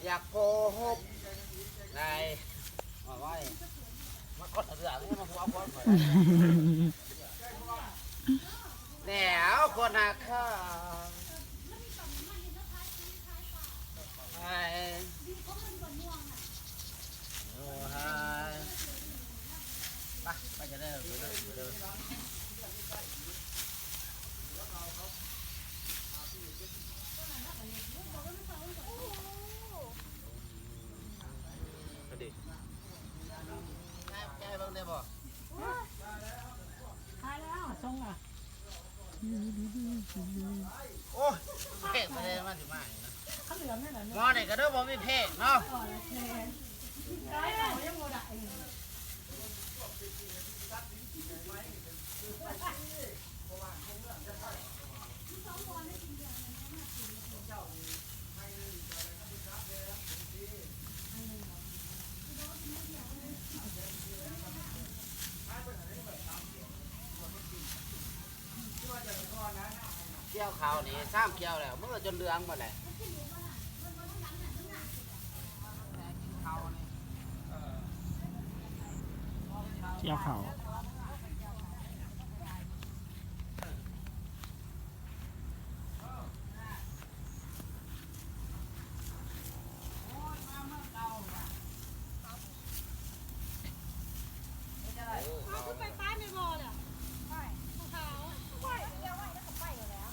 ຢາກໂກຫົກໄດ້ ມາໄວ້ ມາກົດເລື່ອງນີ້ ມາຫົວຄົນຂ້ອຍ ແລ້ວຄົນຫາຂ້າ ໄປ ໂອ້ ຫາ ໄປ ໄປ ຈະໄດ້ ໄປເດີ ໄປເດີ. ໂອ້ຍ ເພກບໍ່ໄດ້ມາຊິມານີ້ນະ ໝໍນີ້ກະເດີບໍ່ມີເພກເນາະ. ກ່ຽວເຂົ້ານີ້ ສາມກ່ຽວແລ້ວ ມັນກະຈົນເຫຼືອງໝົດແຫຼະ. ກ່ຽວເຂົ້າ ເຮົາຄືໄປປ້າຍແມ່ບໍ່ລະ ຂອງເຂົາ ຂ້ອຍເອົາໄວ້ແລ້ວກໍໄປແລ້ວ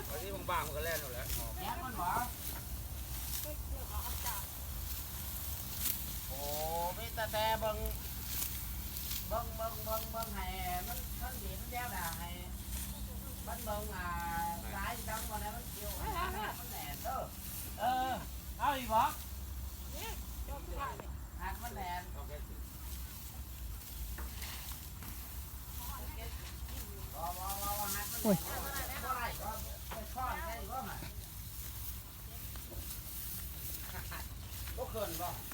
ໄປທີ່ບາງໆ ມັນກໍແລ່ນເອົາແຫຼະ ແລ່ນມັນບໍ່? ໂອ້ ມີແຕ່ ແຕ່ເບິ່ງ ເບິ່ງ ເບິ່ງ ເບິ່ງ ເບິ່ງໃຫ້ມັນ ມັນດີ ມັນແນວໜ້າໃຫ້ ມັນເບິ່ງ ອ່າ ສາຍຈັງບໍ່ໄດ້ ມັນກ່ຽວ ມັນແໜ້ນ ເອີ ເອີ ເອົາອີກບໍ່? ຮັດມັນແໜ້ນ ບໍ່ ບໍ່ ບໍ່ ບໍ່ ຮັດມັນແໜ້ນ ບໍ່ໄດ້ ບໍ່ໄດ້ ບໍ່ໄດ້ ໄປຄ້ອນໃສ່ບໍ່ ບໍ່ຂຶ້ນບໍ່?